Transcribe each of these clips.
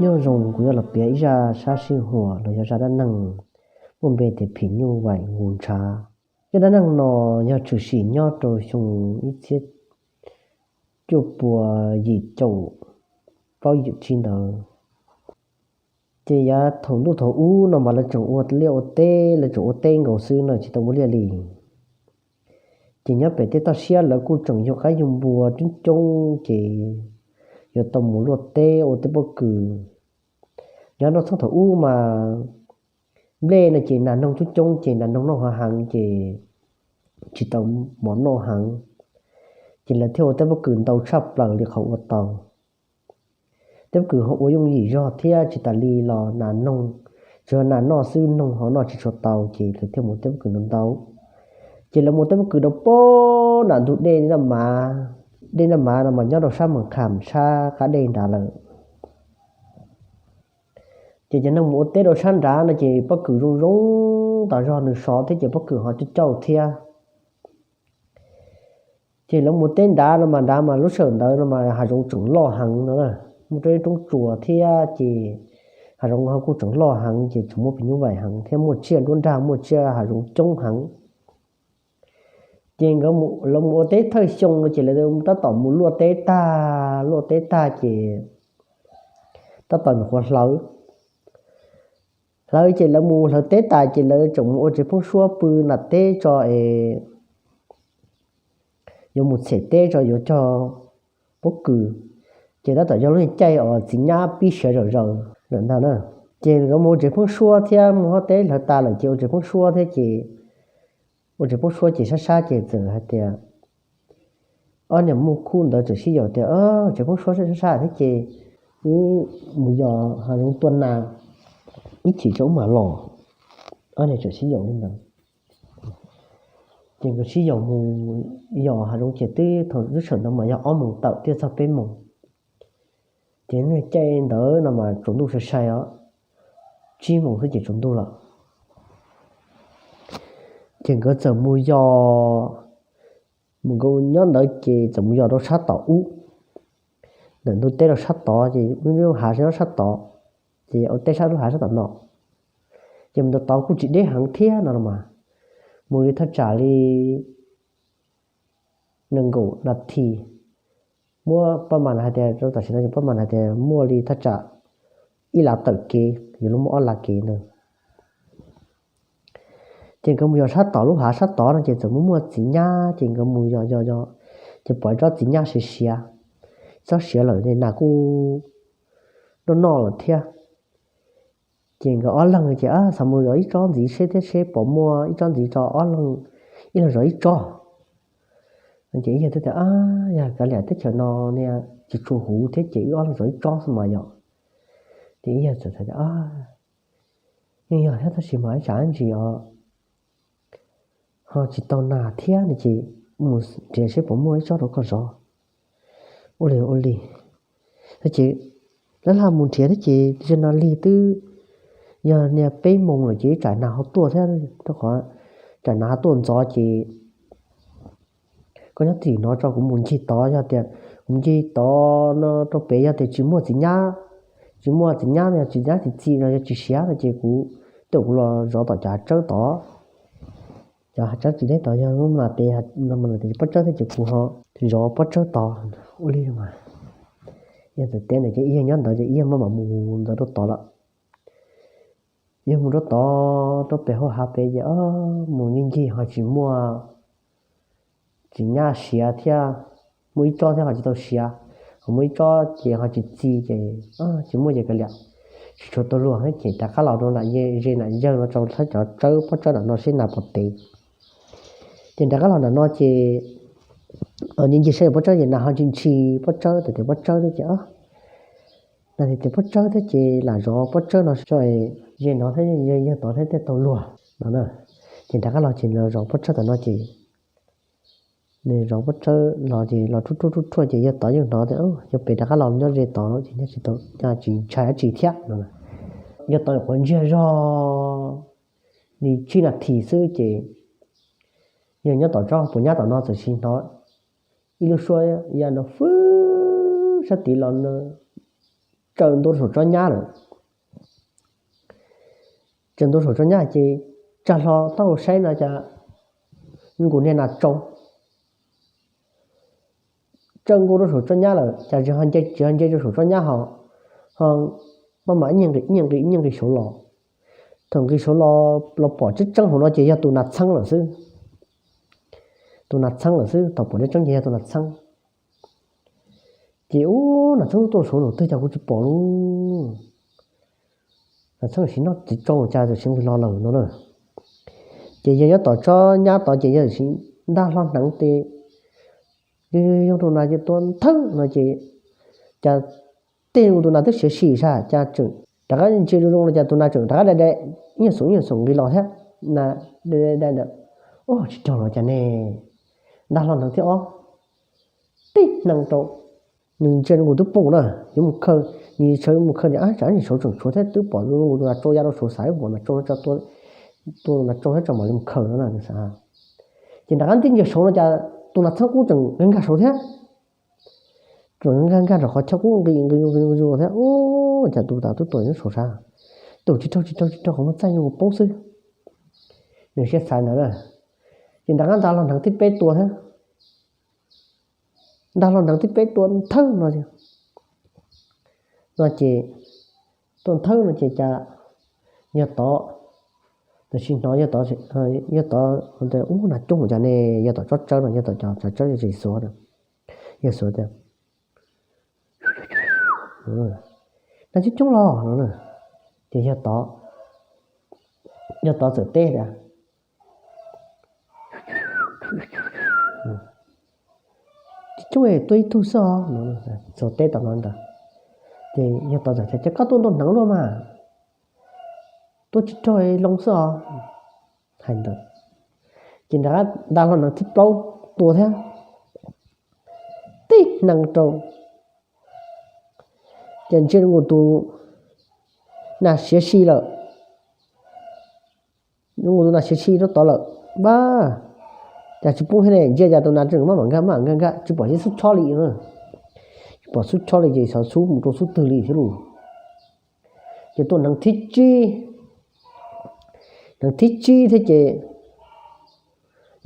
Nyob zoo, kuv yuav los piav ib zaj sab sij huam los yog zaj dab neeg muaj npe tias phim nyuj vaim nqus ntshav. Zaj dab neeg no yog tshwm sim nyob rau xyoo ib txhiab cuaj puas yim caum plaub yim tsib ntawd. Ces yav thaum ntuj thaum ub no mas lawv tseem ua liaj ua teb, lawv tseem ua teb nkaus xwb no, tsis tau ua liaj li. Ces nyob pem tej toj siab lawv kuj tseem yug qaib yug npua coob coob, ces yuav tau mus luaj teb ua teb pob kws. Nyob rau txheej thaum ub mas nplej no ces nas noog coob coob, ces nas noog noj heev heev ces tsis tau mov noj heev, ces lawv thiaj ua teb pob kws ntau tshaj plaws li qhov ua tau. Teb pob kws ho ua yooj yim zog thiab, tsis tas li los nas noog, tsuas yog nas noj xwb, noog ho noj tsis tshua tau, ces lawv thiaj mus teb pob kws ntau ntau. Ces lawv mus teb pob kws rau pem nram ntug dej Naj Mav, dej Naj Mav no mas nyob rau sab Mees Kham sab qab dej nrad lawm. Ces cov neeg mus ua teb rau sab nrad no ces pob kws zoo zoo tas zog, nws sov thiab ces pob kws ho cauj cauj thiab. Ces lawv mus teb nrad no mas nrad mas lub sij hawm ntawd no mas hav zoov tseem loj heev no, muaj roob tsuas thiab ces hav zoov ho kuj tseem loj heev, ces tseem muaj phim nyuj vaim heev thiab muaj tsiaj nruab nrag, muaj tsiaj hav zoov coob heev. Ces nkawd, lawv mus ua teb thawj xyoo no ces lawv tab tom mus luaj teb tag, luaj teb tag ces tab tom nyuam qhuav hlawv. Hlawv ces lawv mus hlawv teb tas ces lawv tseem mus ua tsev pheeb suab pw nram teb tso es yuav mus txhem teb tso yuav cog pob kws. Ces tab tom yog lub caij uas txiv nyab pib siav zom zaws lawm ntag na. Ces nkawd mus ua tsev pheeb suab thiab mus hov teb hlawv tas lawm ces ua tsev pheeb suab thiab ces ua tsev pheeb suab ces sab sab ces txawm hais tias, ob niag muaj khub ntawd txawm sib yaum tias, tsev pheeb suab sab sab thiab ces wb mus yos hav zoov tua nas ib chim tso wb mam los. Ob niag txawm sib yaum li ntawd. Ces nkawd sib yaum mus yos hav zoov ces twb thaum lub sij hawm ntawd mas yog ob moos tawm thiaj txog peb moos. Ces lub caij ntawd no mas tsaus ntuj sai sai os, tsib moos xwb ces tsaus ntuj lawm. Ces nkawd txawm mus yos, mus nkawd nyob ntawd ces txawm mus yos rau sab tom ub, ntawm ntug teb rau sab tod ces lub hav nyob sab tod, ces ua teb sab lub hav sab tom no. Ces mus ntawd tod kuj tsis deb heev thiab no los mas, mus li thaj tsam li nees nkaum nas this, muab paj mas hais tias rau tam sim no ces paj mas hais tias muaj li thaj tsam ib lav tawm kev, yuav luag muaj ob lav kev ntawd. Ces nkawd mus yos sab tom lub hav sab tod no ces txawm muaj muaj txiv nyab, ces nkawd mus yos yos yos, ces pom ib tsob txiv nyab siav siav, tsob siav lawm nas kuj noj noj lawm thiab. Ces nkawd ob leeg ces xav mus zov ib tsob ntxiv seb thiab seb puas muaj ib tsob ntxiv tso ob leeg ib leeg zov ib tsob. Ces ib yawg thiaj tias, yog kav liam teb chaws no niag tsis tshua huv thiab ces wb ob leeg zov ib tsob xwb mas yom. Ces ib yawg txawm hais tias, yeej yog thiab tab sis mas ib tsam ntsis os ho tsis tau nas thiab no ces mus nrhiav seb puas muaj ib tsob rau koj zov. Ua li ua li, ces lawv mus nrhiav thiab ces zaum no lig twb yog niag peb moos lawm ces ib tsam nas ho tuaj thiab, rau qhov tsam nas ho tuaj ntxov ces koj nyob tim no tso kuv mus ncig tod, yog tias kuv mus ncig tod no rau pem yog tias tsis muaj txiv nyab, tsis muaj txiv nyab no yog txiv nyab txiv txiv no yog tsis siav no ces kuv, tej zaum kuv los zov tom cov tsawb tod. Cov hav tsawb tsis deb tod yog lub nas tes no mas tias pob tsawb thiab ces kuv ho zov pob tsawb tod. Ua li mas yog txawm teb ntawd ces ib yawg nyob ntawd ces ib yawg maj mam mus ntawd rau tod lawm. Yawg mus rau tod rau pem hauv hav pem ces mus ncig ncig ho tsis muaj txiv nyab siav thiab, muaj ib tsob thiab ho tsis tau siav, ho muaj ib tsob ces ho tsis txi ces tsis muaj ces kav liam, tsis tshua tau luag thiab ces rov qab los rau nram ze nram yawg no rau thawb cov tsawb pob tsawb nram no seb nas puas tev. Ces rov qab los nram no ces ncig ncig saib pob tsawb ces nas ho ntshis ntshis pob tsawb, tias pob tsawb thiab ces nas tias pob tsawb thiab ces lam zov pob tsawb no tso, ze no thiab yawg tod thiab thiaj tau luag no na. Ces rov qab los ces los zov pob tsawb tom no ces nws zov pob tsawb los ces los ruaj ruaj ruaj ces yawg tod yeej hnov tias yawg pem rov qab los nyob ze tod ces nyob tsis tau, tsis ntshai dab tsi thiab no. Yawg tod nyuam qhuav ntsiag zog li tsib nas this xwb ces yawg nyob tom tsob puas nyab tom no txawm sis hnov ib lub suab ya no fwb sab tid los no, tsaws ntua saum tsob nyab lawm. Tsaws ntua saum tsob nyab ces tsa hlo taub hau saib no cas nkaus niag nas tsau tsaws nkaus rau saum tsob nyab lawm, cas tsis ho nce, tsis ho nce rau saum tsob nyab ho, ho maj mam nyiaj nqis nyiaj nqis nyiaj nqis saud los. Thaum nqis saud los los pom tseeb tseeb hauv no ces yog tus nas txheeb lawm xwb. Tus nas txheeb lawm xwb, thaum pom tseeb tseeb ces yog tus nas txheeb. Ces ub, nas txheeb tuaj saud lawm twg cas kuv tsis pom lub nas txheeb, sim noj txiv tsau cas txawm sim nqis los lawm no na. Ces yog nyob tom tsob nyab tod ces yog sim ntaj hlo hneev tes yoog rau nas ces tua nthawb no ces cas tej tus nas twb siav si sas cas tseem rov qab ntsia zoo zoo no cas tus nas tseem rov qab dai dai, ib nyuag xoom ib nyuag xoom nqis los thiab. Nas dai dai dai ntawd, ub, tsis raug los cas ne. Ntaj hlo hneev thiab ob, tib hneev rau, nws ntsia nkaus twb poob na, yuav mus khaws, nws sawv mus khaws, tsam nws saud tseem tshuav thiab twb pom nkaus tus nas tsau ya rau saud xav pom nas tsau, tua tus nas tsau thiab tso mam li mus khaws no na nws xav. Ces nram qab ntij ntsia saud no cas tus nas txheeb qub tseem nkag nkag saud thiab. Tseem nkag nkag rau qhov chaw qub nqis nqis nqis nqis thiab, ub, cas tus tas twb tuaj nyob saud sas. Tus tsis raug tsis raug tsis raug, qhov muag txaij yuav mus poob xwb. Nws siab xav ntawd na. Ces nram qab ntaj hlo hneev thib peb tua thiab. Ntaj hlo hneev thib peb tua nthawb no, no ces tua nthawb no ces cas yog tod, tam sim hnov yog tod, yog tod ub, nas coob cas ne, yog tom tsob tsawb no, yog tom cov tsob tsawb yog tsis xuav, yog xuav tias nas coob coob los no, ces yog tod, yog tod txawm teb tias coob coob tuaj ib tug xwb os no, txawm teb tom no ntawd. Ces yog tod txawm tias ces koj tua ntau hneev luaj mas, tua tsis raug loo xwb os, hais ntawd. Ces nram qab ntaj hlo hneev thib plaub tua thiab, tib hneev rau, ces ntsia nkaus tus nas siav si lawm. Nkaus tus nas siav si rau tod lawm, npab, cas tsis poob thiab ne, ntsia cas tus nas tseem maj mam nkag maj mam nkag nkag tsis pom xub chob li. Tsis pom xub chob li ces xyov xub mus rau xub twg li thiab lauj. Ces tua hneev thib tsib, hneev thib tsib thiab ces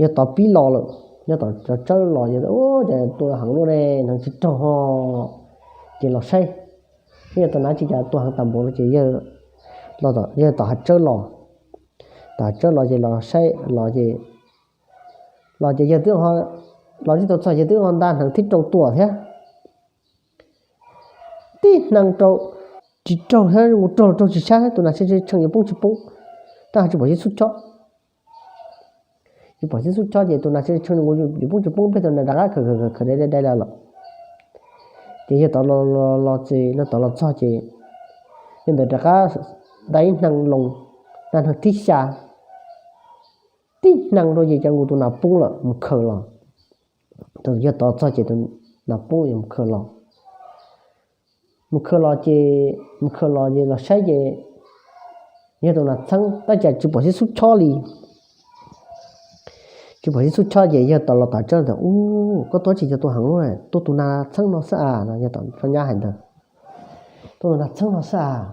yog tod pib los lawm, yog tom cov tsawb los, ces tua heev luaj ne, hneev tsis raug ho, ces los saib, yog tus nas tsis cas tua heev tas npaum no ces yawg tom hav tsawb los, tom hav tsawb los ces los saib los ces, los ces yawg twb, los tsis tau txog ces twb ho ntaj hneev thib rau tua thiab, tib hneev rau, tsis raug thiab, mus raug los raug tsis sab thiab, tus nas tshee tshee yuav poob tsis poob, tab tsis pom xub chob. Tsis pom xub chob ces tus nas tshee tshee yuav poob tsis poob, peb tus nas rov qab khawm khawm khawm dai dai dai los lawm. Ces yawg tod los, los txog ces yawg ntawd rov qab ntaj ib hneev loo, ntaj hneev thib xya, tib hneev rau ces cas nkaus tus nas poob lawm mus khaws los. Thaum yawg tod txog ces tus nas poob yog mus khaws los, mus khaws los ces, mus khaws los ces los saib ces yog tus nas txheeb tab cas tsis pom xub chob li. Tsis pom xub chob ces yawg tod los tom tsawb tias, ub, koj tua tsis tau tua heev luaj, tua tus nas txheeb no xwb as no, yog tom tsob nyab hais ntawd, tua tus nas txheeb no xwb as.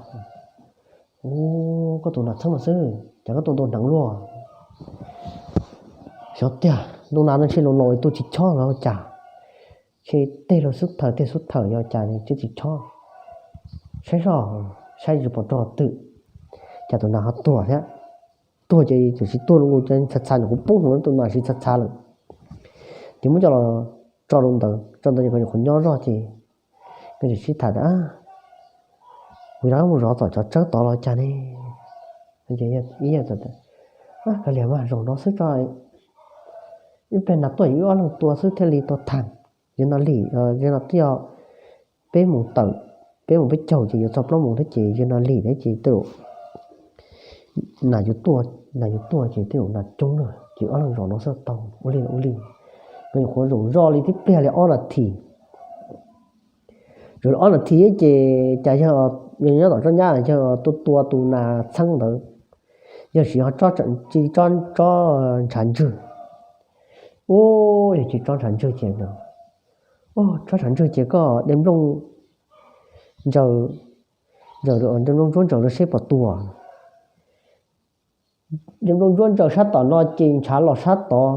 Ub, koj tua nas txheeb no xwb ces koj tua ntau hneev luaj. Xyov tiag, tus nas no ntshe laus laus tua tsis chob los cas, ntshe tej laus xub thawm tej xub thawm yog cas ntshe tsis chob. Saib zoj, saib tsis pom rog twg, cas tus nas ho tuag thiab. Tuag ces txawm sis tuag los cas txhav txhav, nyuam qhuav poob hauv tus nas sis txhav txhav lawm. Ces muab coj los tso rau ntawd, tso ntawd ces nkawd nyuam qhuav nyob zoj ces nkawd txawm sib tham tias, kuv rov qab mus zov tom cov tsawb tod los cas ne. Kav liam mas, zaum no xwb tso, ib pliag nas tuaj yuav wb ob leeg tua xwb thiaj li tau tag. Zaum no lig, zaum no twb yog peb mus tawm, peb mus peb caug ces yuav txog plaub moos thiab ces zaum no lig thiab ces tej zaum nas yuav tuaj, nas yuav tuaj ces tej zaum nas coob na ces ob leeg zaum no xwb tau, ua li ua li. Nkawd nyuam qhuav zaum zoj li tib pliag li ob nas this. Zaum li ob nas this ces cas yawg nyob tom tsob nyab, yawg tua tua tus nas txheeb ntawd, yawg siv tsob, tsob ntshav ntswg. Ub, yawg siv tsob ntshav ntswg ces, tsob ntshav ntswg ces koj de nplooj ntsaws Nplooj ntsuab ntsaws rau seb puas tuag. Ces nplooj ntsuab ntsaws sab tom no ces ntshav los sab tod.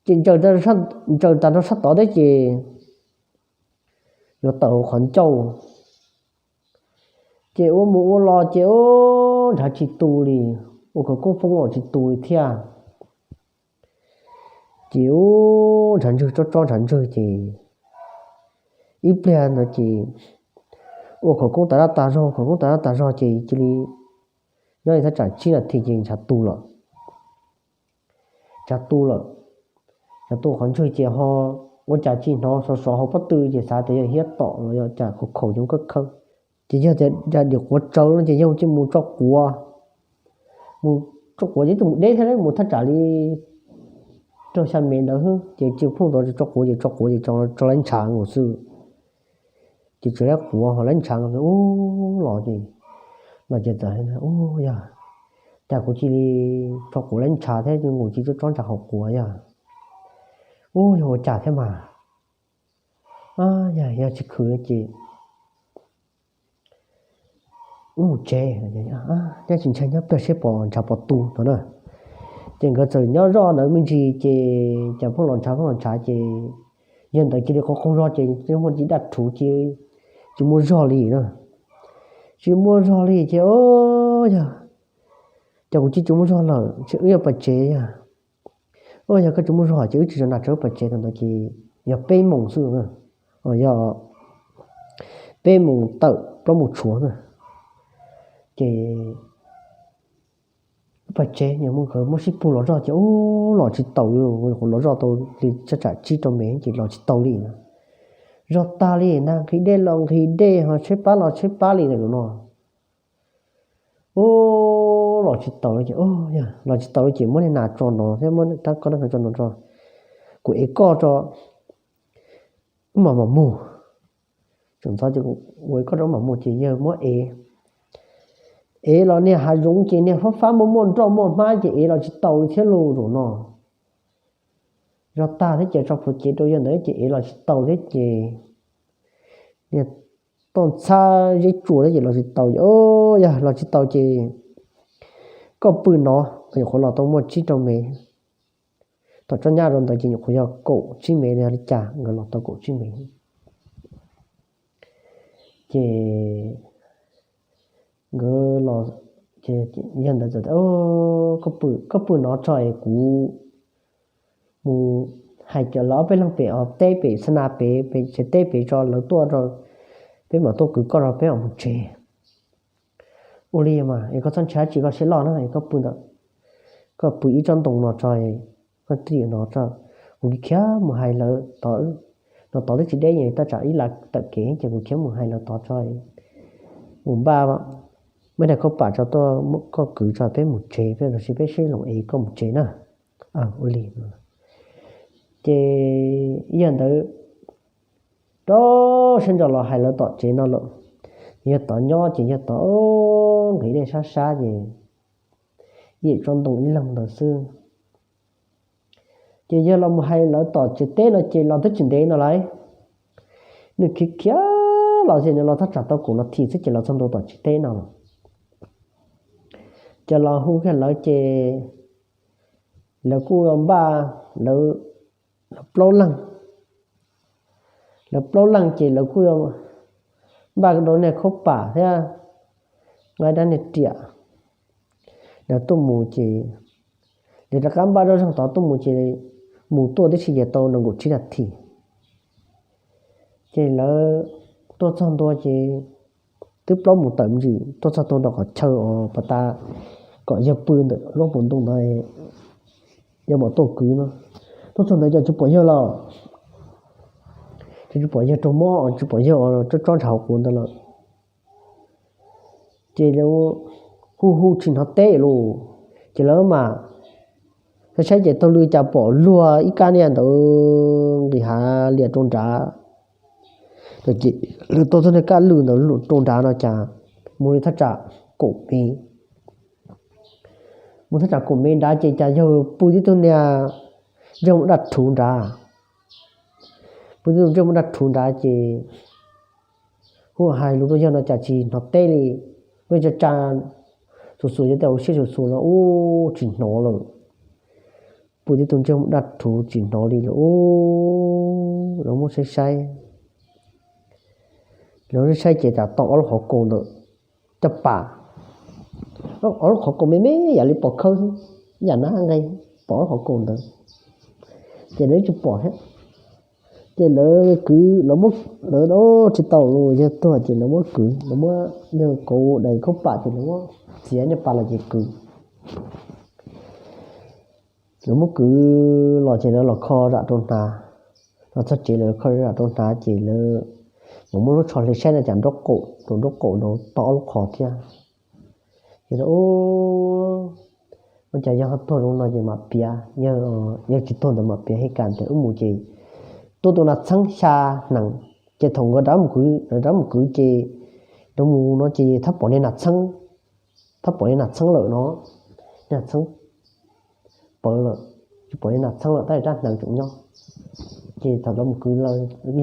Ces ntsaws tag nrho sab tod thiab ces yuav tawm hauv qhov ncauj. Ces ua mus ua los ces ua ntshav tsis tu li, ua khawv koob foob los tsis tu li thiab. Ces ua ntshav ntswg tsob tsob ntshav ntswg ces ib pliag ntawd ces ua khawv koob tas dab tas zog, khawv koob tas dab tas zog ces cia li nyob li thaj tsam tsib nas this ces ntshav tu lawm. Ntshav tu lawm, ntshav tu qhov ntswg ces ho ua cas tsis hnov sov sov hauv pob tw ces xav tias yog hiab tom los yog cas khaus khaus cov kawg khawb. Ces yog tias dim quav tsawv no ces yog cia mus tso quav, mus tso quav ces tus mus deb thiab mus thaj tsam li rau xya mev ntawd ces cia phooj tod tso quav ces tso quav ces tso laib ntshav nkaus xwb. Ces tsis laib quav ho laib ntshav nkaus xwb ub los ces, los ces txawm, ub yog, cas kuv cia li tso quav laib ntshav thiab nkaus cia tsob tsob ntshav hauv quav yog, ub yog ua cas thiab mas, yog tsis khwv ces wb mus tsev, nyob tsis ntshai nyob pliag seb puas ntshav puas tu no na. Ces nkawd txawm nyob zoj ntawd me ntsis ces cas pheej los ntshav pheej los ntshav ces yog ntawd cia li qaug qaug zog ces muaj ib daj rhuv ces tsis muaj zog li na. Tsis muaj zog li ces yog, ces kuv cia tsis muaj zog lawm ces wb yuav pais tsev yog. Yog koj tsis muaj zog ces wb tsis tso nas tso wb pais tsev thaum ntawd ces yog peb moos xwb, yog peb moos tawm plaub moos tshuav na. Ces pais tsev, nkawd muab sib pug los zoj ces ub los tsis taus li, los zoj tau li thaj tsam tsib rau mev ces los tsis taus li na. Zog tag li na, nqhis dej los nqhis dej ho tshaib plab los tshaib plab li na no. Ub los tsis taus li ces, los tsis taus li ces muab niag nas tso no thiab muab rab koj rab hneev tso no tso, kuv ev koj tso wb mam mam mus. Tseem ntxov ces kuv ev koj rau wb mam mus ces yawg muab ev, ev los niag hav zoov ces niag fab fab muaj muaj nroj muaj hmab ces ev los tsis taus li thiab lauj zaum no. Zog tag thiab ces tso plhuav cev rau yawg ntawd ces ev los tsis taus thiab ces niag toj ntxhab zeb tsuas thiab ces los tsis taus ces, yog los tsis taus ces koj pw no, nyuam qhuav los tau muaj tsib rau mev. Thaum tsob nyab rau ntawd ces nyuam qhuav yog kaum tsib mev li cas nkawd los tau kaum tsib mev. Ces nkawd los, yawg ntawd txawm, koj pw no tso es kuv mus hais cov lawv ob peb leeg pem teb pem xa na pem pem tsev teb pem tso lawv tuaj, peb mam tuaj kwv koj rau peb mam mus tsev. Ua li mas es koj txhob ntshai dab tsi koj siab loj na es koj pw ntawm, koj pw ib tsob ntoo no tso, koj twj ywm no tso, kuv khiav mus hais lawv tod, no tod twb tsis deb, thaj tsam ib las tawm kev ces kuv khiav mus hais lawv tod tso, mus npaj muab daim khaub pam tso tuaj, koj kwv tso peb mus tsev, peb los sis peb sib loos es koj mus tsev na. Ua li ces yawg ntawd rov sab ntso los hais lawv tom tsev no lawm. Yawg tod nyob ces yawg tod nqhis dej sab sab ces ib yam tsob ntoo ib leeg ntawd xwb. Ces yawg los mus hais lawv tom tsev teb no ces los twb tsis ntev no lawm. Nws khiav khiav los ces nws los thaj tsam tau kaum nas this xwb ces los txog ntua tom tsev teb no lawm. Ces los hu kiag lawv ces lawv kuj npaj, lawv plaub leeg, lawv plaub leeg ces lawv kuj npaj rau niag khaub pam thiab nqa dab niag riam. Lawv tuaj mus ces, lawv rov qab npaj zoj zeeg tod tuaj mus ces mus tuaj tib si ces tau nees nkaum tsib nas this. Ces lawv tuaj txog ntua ces twb plaub mus tawm me ntsis, tuaj txog ntua rau qhov chaw uas pas tas kom yawg pw ntawm lub hauv paus ntoo ntawd, yawg mam tuaj kwv no. Tuaj txog ntawd ces tsis pom yawg lawm, ces tsis pom yawg raug mob, tsis pom yawg tsob tsob ntshav hauv quav ntawd lawm. Ces lawv hu hu tsis hnov teb lauj, ces lawv mam saib saib ces taug lw cas pom luag ib kab niag ntawd nqis hav lias rau nrad. Ces lawv taug txog niag kab lw ntawd rau nrad no cas mus li thaj tsam kaum mev, mus thaj tsam kaum mev nrad ces cas yawg pw tib tug niag ntsej muag daj rhuv nrad, pw tib tug ntsej muag daj rhuv nrad ces Hu hais lus rau yawg no cas tsis hnov teb li. Muab tsa tsa xuas xuas yawg tej hauv siab xuas xuas no ub tsis hnov lawm. Pw tib tug ntsej muag daj rhuv tsis hnov li lawm ub. Lawv muab saib saib, lawv saib saib ces cas tau ob lub qhov kaus ntawm caj pas. Ob lub qhov kaus me me yam li pos khawb, yam nab nqe, pom ob lub qhov kaus ntawd. Ces lawv tsis pom thiab. Ces lawv kwv, lawv muab, lawv tsis tau los yawg tuag ces lawv muab kwv, lawv muab yawg kauv dais khaub pam ces lawv muab txiav nyiaj pas los ces kwv. Lawv muab kwv los ces lawv los kho zam rau hnav, los txog tsev lawv kho zam rau hnav ces lawv mam muab lub tsho hle saib no cas nraub qaum rau, nraub qaum rau tau ob lub qhov thiab. Ces ua cas yawg ho tuag zoo no ces mam piav, yawg tsis tuag ntawd mam piav hais kam tias wb mus ces tuaj tus nas txheeb xya hneev. Ces thaum nkawd rov mus kwv, rov mus kwv ces rov mus no ces thab pom niag nas txheeb, thab pom niag nas txheeb lawm no, niag nas txheeb pawv lawm, tsis pom niag nas txheeb lawm tab sis rab hneev tseem nyob. Ces thaum lawv mus kwv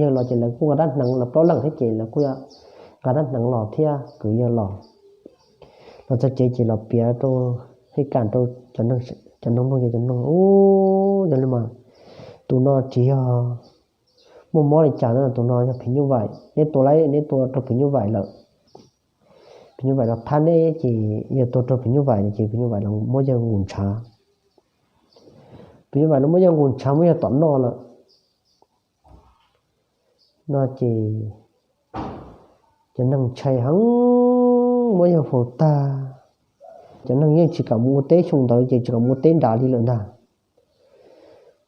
yawg los ces lawv kuj nqa rab hneev los plaub leeg thiab ces lawv kuj nqa rab hneev los thiab kwv yawg los. Los txog tsev ces los piav rau, hais kam rau cov noog mloog ces cov noog, ub, yog li mas tus no tsis yog muaj mob li cas na, tus no yog phim nyuj vaim, neb tua lawm, neb tua rau phim nyuj vaim lawm. Phim nyuj vaim los thab neb ces yawg tua rau phim nyuj vaim ces phim nyuj vaim los muab yawg nqus ntshav. Phim nyuj vaim los muab yawg nqus ntshav muab yawg tom noj lawm no ces cov neeg ntshai heev, muab yawg faus tag. Cov neeg yeej tsis kam mus ua teb xyoo ntawd ces tsis kam mus ua teb nrad li lawm ntag.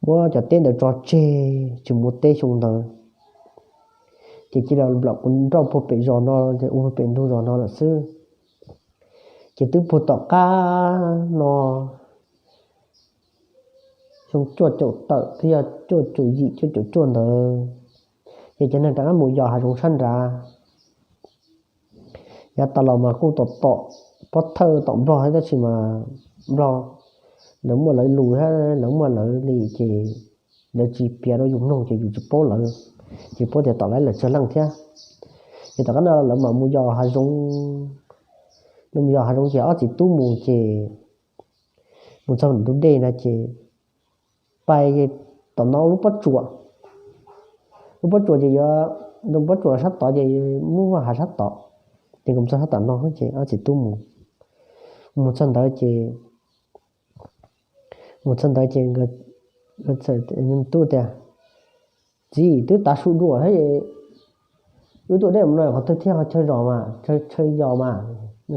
Muab cov teb ntawd tso tseg tsis mus ua teb xyoo ntawd. Ces cia li nplaum nroj puag pem zos no, ua puag pem ntug zos no lawm xwb. Ces twb puag tom qab no xyoo cuaj caum tawm twb yog cuaj caum yim cuaj caum cuaj ntawd, ces cov neeg rov qab mus yos hav zoov sab nrad. Yav tas los mas kuj tom tom pob thawj tom nplog thiab tab sis mas nplog lawv muaj lawv lus thiab lawv muaj lawv li ces lawv tsis piav rau yus mloog ces yus tsis paub lawv, tsis paub tias tom lawv lawv tsawg leej thiab. Ces tom qab no lawv mam mus yos hav zoov, lawv mus yos hav zoov ces ob txiv tub mus ces mus txog ntug dej na ces pais tom no lub pob tsuas, lub pob tsuas ces yuav, lub pob tsuas sab tod ces mus vaj hav sab tod, ces nkawd mus txog sab tom no ces ob txiv tub mus, mus txog ntawd ces, mus txog ntawd ces nkawd txawm, tub tias, txiv, twb tav su dua thiab, wb tuaj deb mus no qhov twg thiaj ho chaw zos mas, chaw yos mas.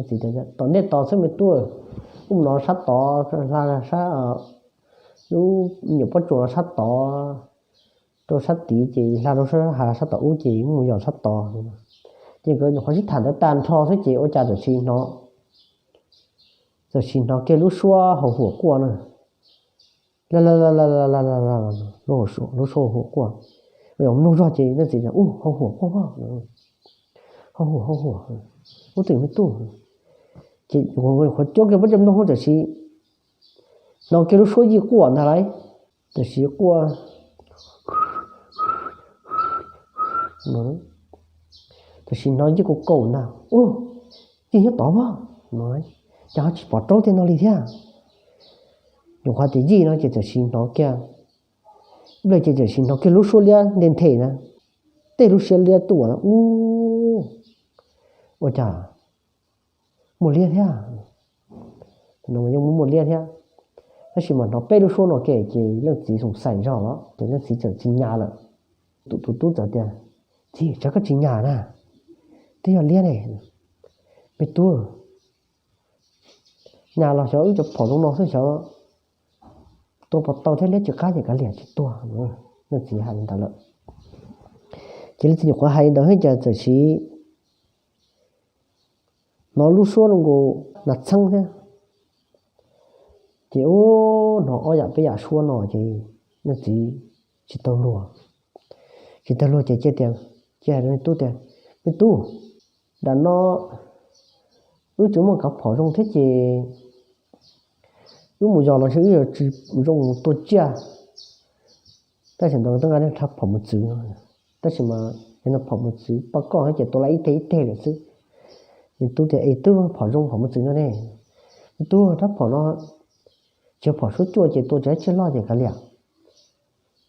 Txiv tias, tom nej tod xwb me tub, wb mus no sab tod, hla sab, lub me nyuam pob tsuas no sab tod, rau sab tid ces hla rau sab hav sab tom ub ces wb mus yos sab tod. Ces nkawd nyuam qhuav sib tham ntawd tag nrho xwb ces ua cas txawm sis hnov, txawm sis hnov kiag lub suab hau huam quaj na. Lub suab hau huam quaj, mloog zog ces leej txiv tias, ub, hau huam quaj, hau huam, hau huam, ub, twb me tub. Ces nyuam qhuav cuab kiag pob zeb mloog txawm sis hnov kiag lub suab yij quaj ntag lauj. Txawm sis quaj, txawm sis hnov yij kaus kaus ntag, ub, yij nyob tod mas no, ces ho tsis pom raub tej no li thiab. Nyuam qhuav tias yij no ces txawm sis hnov kiag, nplej ces txawm sis hnov kiag lub suab liab nthe nthe na, tej lub suab liab tuaj na, ub, ua cas muaj liab thiab, yeej muaj liab thiab. Tab sis mas hnov peb lub suab no kiag ces leej txiv xoom xaim zog los ces leej txiv txawm tsis nyas lawm. Tus tus tub txawm tias, txiv, tsam koj tsis nyas na, twb yog liab ne, me tub, nyas los xyov wb cov phom zoo no xwb xyov tua puas tau thiab, liab tsis qab ces kav liam tsis tua. Leej txiv hais li ntawd lawm. Ces leej txiv nyuam qhuav hais li ntawd xwb ces txawm sis hnov lub suab zoo nkaus nas txheeb thiab. Ces ub, hnov ob yam peb yam suab no ces leej txiv tsis tau luag, tsis tau luag ces cia tias, cia hais rau me tub tias, me tub, nram no wb tsis muaj kav phom zoo thiab ces wb mus yos los sis wb yuav tsis zoo tua tsiaj. Tab sis ntawd twb nqa nej phom mus txwv, tab sis mas Ces no phom mos txwv poj koj ces tua lawm ib teg ib teg lawm xwb. Ces tub tias, Es tub, phom zoo phom mos txwv no ne? Tub, rab phom no tsis yog phom suab cuaj ces tua tsis yog tsiaj loj ces kav liam.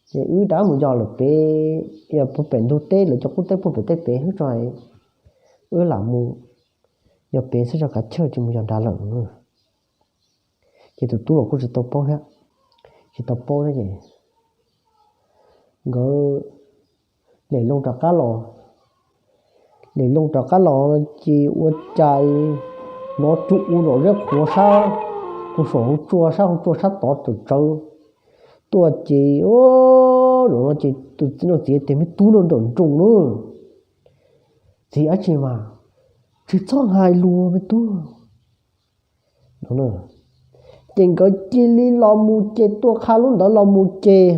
Ces wb rov mus yos lawm pem, yog puag pem ntug teb, lawv cov qub teb puag pem teb pem xwb tso, wb lam mus yos pem xwb tso, kav chawj tsis mus yos nrad lawm. Ces tus tub los kuj tsis tau paub thiab, tsis tau paub thiab ces nkawd lem loo rov qab los. Lem loo rov qab los ces ua cas hnov cua u zom zeb qhuav sab, tus saum hauv tsua, sab hauv tsua sab tod tsawv tsawv tuaj ces, zaum no ces tus txiv no txiv tias, Me tub, no nrawm nroos na, txiv dab tsi mas? Tsis txhob hais lus me tub. Ces nkawd cia li los mus ces tuaj qha lub ntawd los mus ces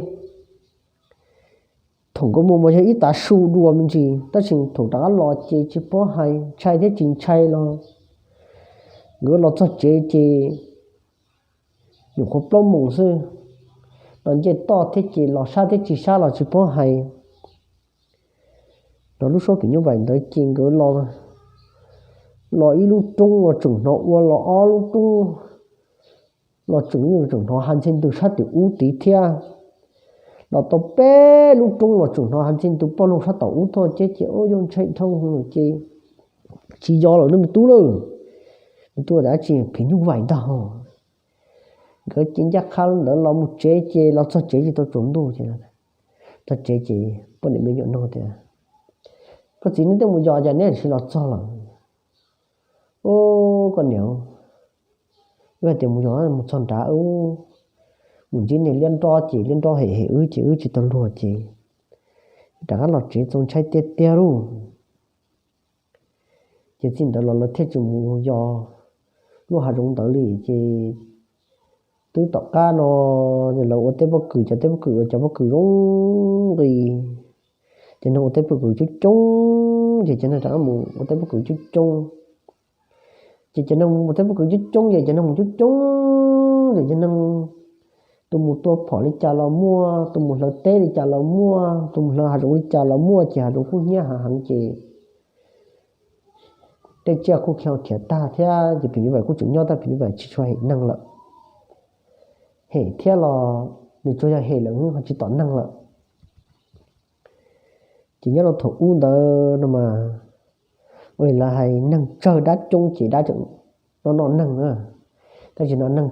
thaum nkawd mus mas yog ib tav su dua me ntsis, tab sis thaum rov qab los ces tsis paub hais ntshai thiab tsis ntshai los nkawd los txog tsev ces nyuam qhuav plaub moos xwb. Los ncej toj thiab ces los sab thiab tsis sab los tsis paub hais. Los lub suab phim nyuj vais ntawd ces nkawd los ib lub roob los tseem hnov ua, los ob lub roob los tseem, tseem hnov hav ntxhe ntws sab tim ub tid thiab. Los tau peb lub roob los tseem hnov hav ntxhe ntws poj loog sab tom ub tuaj ces, ces ua yog ntshai dhau ces tsis yos lawm no me tub lauj. Me tub, dab tsi phim nyuj vais ntag. Nkawd cia ncaj qha ntawd los mus tsev ces los txog tsev ces tau tsaus ntuj ces txog tsev ces poj niam me nyuam nug tias, Koj txiv, neb twb mus yos cas neb sim los txog lawm? Ub, koj niam, wb hais tias mus yos, mus txog nrad ub, mus ntsib niag liab nrob ces liab nrob hem hem wb ces wb tsis tau luag ces rov qab los tsev txaus ntshai tiag tiag lauj. Ces txij ntawd los lawv thiaj tsis mus yos lub hav zoov ntawd li ces twb tom qab no lawv ua teb pob kws, cov teb pob kws ua cov pob kws zoo nqis, cov neeg ua teb pob kws coob coob ces cov neeg rov qab mus ua teb pob kws coob coob. Ces cov neeg mus ua teb pob kws coob coob ces cov neeg mus coob coob ces cov neeg tus mus tua phom li cas los muaj, tus mus hlawv teb li cas los muaj, tus mus hlawv hav zoov li cas los muaj ces hav zoov kuj hnyiab hav heev ces tej tsiaj kuj khiav tag thiab ces phim nyuj vais kuj tseem nyob tab phim nyuj vais tsis tshua hem neeg lawm. Hem thiab los nws tsuas yog hem lawm ho tsis tom neeg lawm. Ces nyob rau thaum ub ntawd no mas, ua li lawv hais neeg tsawg dab coob ces dab tseem noj noj neeg na. Tab sis no neeg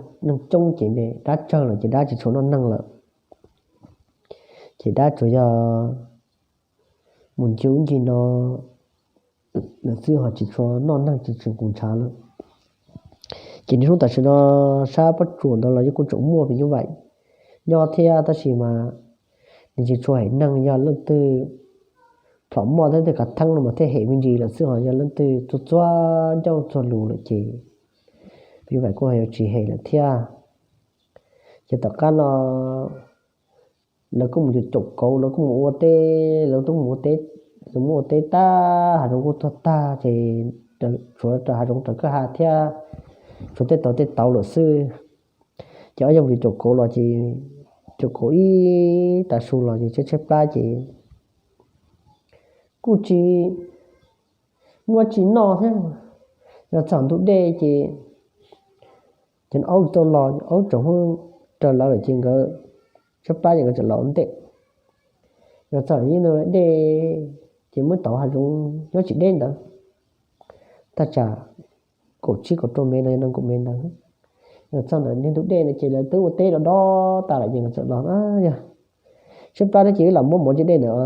coob ces dab tsawg lawm ces dab tsis tshua noj neeg lawm. Ces dab tsuas yog mus ncig ub ncig no lawm xwb ho tsis tshua noj neeg tsis tshua nqus ntshav lawm. Ces niaj hnub tam sim no sab pob tsuas ntawd los yeej kuj tseem muaj phim nyuj vais nyob thiab tab sis mas nws tsis tshua hem neeg, yog leej twg plhom moj thiab tej kav theeb no mas thiaj hem me ntsis lawm xwb ho yog leej twg txuag txuag ncauj txuag lus lawm ces phim nyuj vais kuj ho yuav tsis hem lawm thiab. Ces tom qab no lawv kuj mus caum kauv, lawv kuj mus ua teb, lawv twb mus ua teb, lawv muab ua teb tag hav zoov kuj tuag tag ces tshuav rau hav zoov raws kwj ha thiab tshuav tej tauv tej tauv lawm xwb. Ces ob yawg mus caum kauv los ces caum kauv ib tav su los ces tshaib tshaib plab ces kuj tsis muaj tsis noj thiab. Los txog ntu dej ces ces aub tsis tau los, aub tsaus ntuj raws lawv lawm ces nkawd tshaib plab ces nkawd txawm los ua ntej. Los txog ib ntu dej ces muab tauv hav zoov nyob tsis deb ntawd, thaj tsam kaum tsib kaum rau mev no yog nees nkaum mev ntawd. Los txog ntawm niag ntug dej no ces lawv twb ua teb rau dob tas lawm ces nkawd txawm los, Yog tshaib plab thiab ces wb lam muab mov ntsis dej ntawm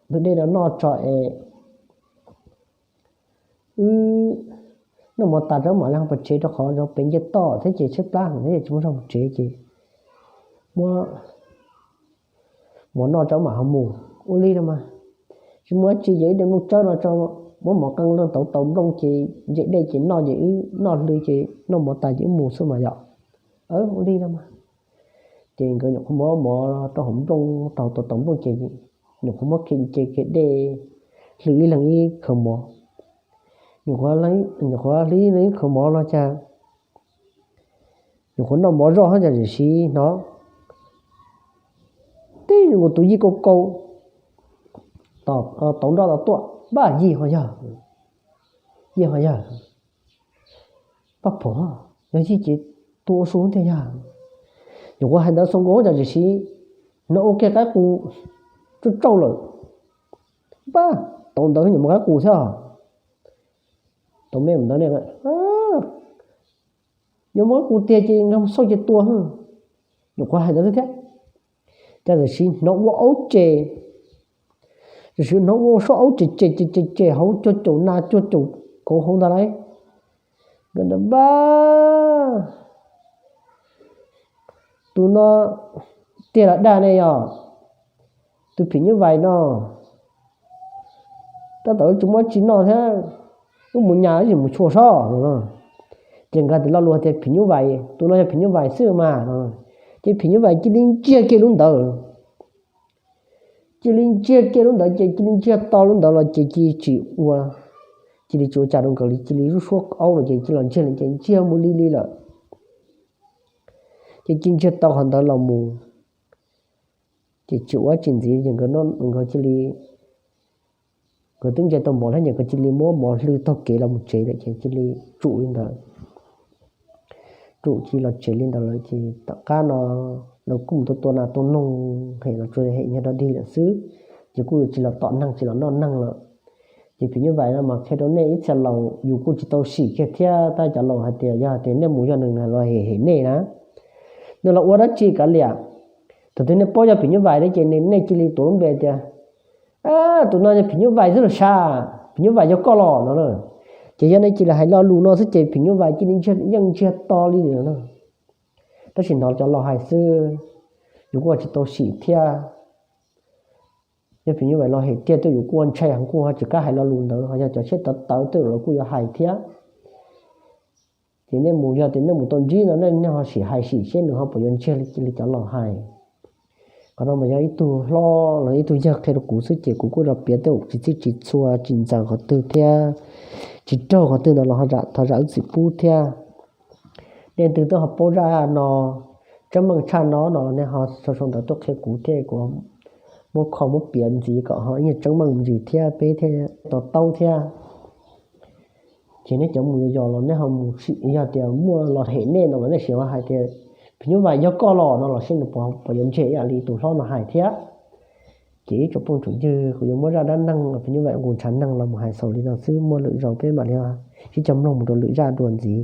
ntug dej no noj tso es wb noj mov tas rau mam li ho pais tsev rau qhov zov pem nce toj thiab ces tshaib plab heev thiab ces tsis muaj zog mus tsev ces muab mov noj tso mam ho mus. Ua li no mas, tsis muaj dab tsi ces wb de nplooj tsawb no tso, muab mov qee leej tauv tau nplooj ces ntse dej ces noj ces wb noj hli ces noj mov tas ces wb mus xwb mas yom. Ua li no mas, ces nkawd nyuam qhuav muab mov rau hauv nplooj, tau tau nplooj ces nyuam qhuav muab khiav nce khiav dej, hli ib leeg ib khawv mov. Nyuam qhuav hli ib leeg ib khawv mov los cas nyuam qhuav noj mov zoj hab cas tiam sis hnov tib zoo tus yij kauj kaus tauv nroj tau tuaj, npaj yij ho yog, yij ho yog, npaj phom, yog yij ces tua ua su tiag yog. Nyuam qhuav hais ntawd xoo nkaus cov tsis siv, hnov ua ke qaib qus tsauj tsauj lawm, npaj tauv ntawd nyuam mus qaib qus thiab. Tau me ntawd, yuav mus qaib qus tiag ces nkag xauj ces tua. Nyuam qhuav hais ntawd xwb thiab, cas tam sim hnov ua aub tses, tam sim hnov ua suab aub tses tses tses tses hauv cuag caum nas cuag caum kauv hauv ntag lauj. Nkawd ntawd npaj, tus no tiag los dag ne yog, tus phim nyuj vais no tab tom tsis muaj tsi noj thiab, wb mus nyas wb tsis mus chua sob no. Ces nkawd tias lo lus hais tias phim nyuj vais, tus no yog phim nyuj vais xwb mas no. Ces phim nyuj vais cia li ntsiag kiag lub ntawd, cia li ntsiag kiag lub ntawd ces cia li ntsiag to lub ntawd los ces cia li tsis ua, cia li tsis ua cas rau nkawd li, cia li lub suab aub no ces cia li los ntsiag li ces ntsiag mus li li lawm. Ces cia li ntsiag to qhov ntawd los mus, ces tsis ua tsis ntxiv ces nkawd cia li, nkawd twb ntsia tau mov thiab ces nkawd cia li muab mov hlw taug kev los mus tsev lawm ces cia li tsum li ntawd. Tsum cia li los tsev li ntawd lawm ces tom qab no lawv kuj mus tua tua nas tua noog hem los tsuas hem nyiag dog dig lawm xwb, ces kuj yuav tsis los tom neeg tsis los noj neeg lawm. Ces phim nyuj vais no mas qhia rau nej ib txhia laus yus kuj tsis tau sim kiag thiab, tab cov laus hais tias yog tias nej mus yog nws los hem hem nej na, nws los ua dab tsi kav liam. Thaum twg nej paub yog phim nyuj vais ne ces nej cia li tuav lub npe tias tus no yog phim nyuj vais xwb los sas, phim nyuj vais yog koj los no na. Ces yog nej cia li hais lo lus no xwb ces phim nyuj vais cia li ntsiag, yeej ntsiag to li no na. Tab sis hnov cov laus hais xwb, yus kuj tsis tau sim thiab. Yog phim nyuj vais los hem tiag tej yus kuj ua ntshai heev, kuj ho tsis kam hais lo lus ntawd, ho yog cov siab tawv tawv tej lawv kuj yuav hais thiab. Ces nej mus, yog tias nej mus tau ntsib no nej ho sim hais sim seb nws ho puas yuav ntsiag li cia li cov laus hais. Qhov no mas yog ib tug hlob los ib tug yawg qhia rau kuv xwb ces kuv kuj los piav tej tsis txhij tsis txhua tsis ntxaws qhov twg thiab tsis raug qhov twg no los thov zam lub txim pub thiab. Nej twg twb ho paub zaj no tseeb meej tshaj no no los nej ho sau sau ntawv tuaj qhia kuv thiab kuv muab kho muab piav ntxiv kom ho ib nyuag tseeb meej ntsis thiab peb thiaj to taub thiab. Ces nej cov mus yos los nej ho mus sim, yog tias muaj los hem nej no los nej sim hais tias phim nyuj vais yog koj los no los seb nws puas yuav ntsiag ib yam li tus hlob no hais thiab. Ces ib tsoom phooj tsoom ywg, kuv yuav muab zaj dab neeg phim nyuj vais nqus ntshav neeg los mus hais xaus li no xwb, muaj lwm zaus peb mam li sib cog mloog mus rau lwm zaj dua ntxiv.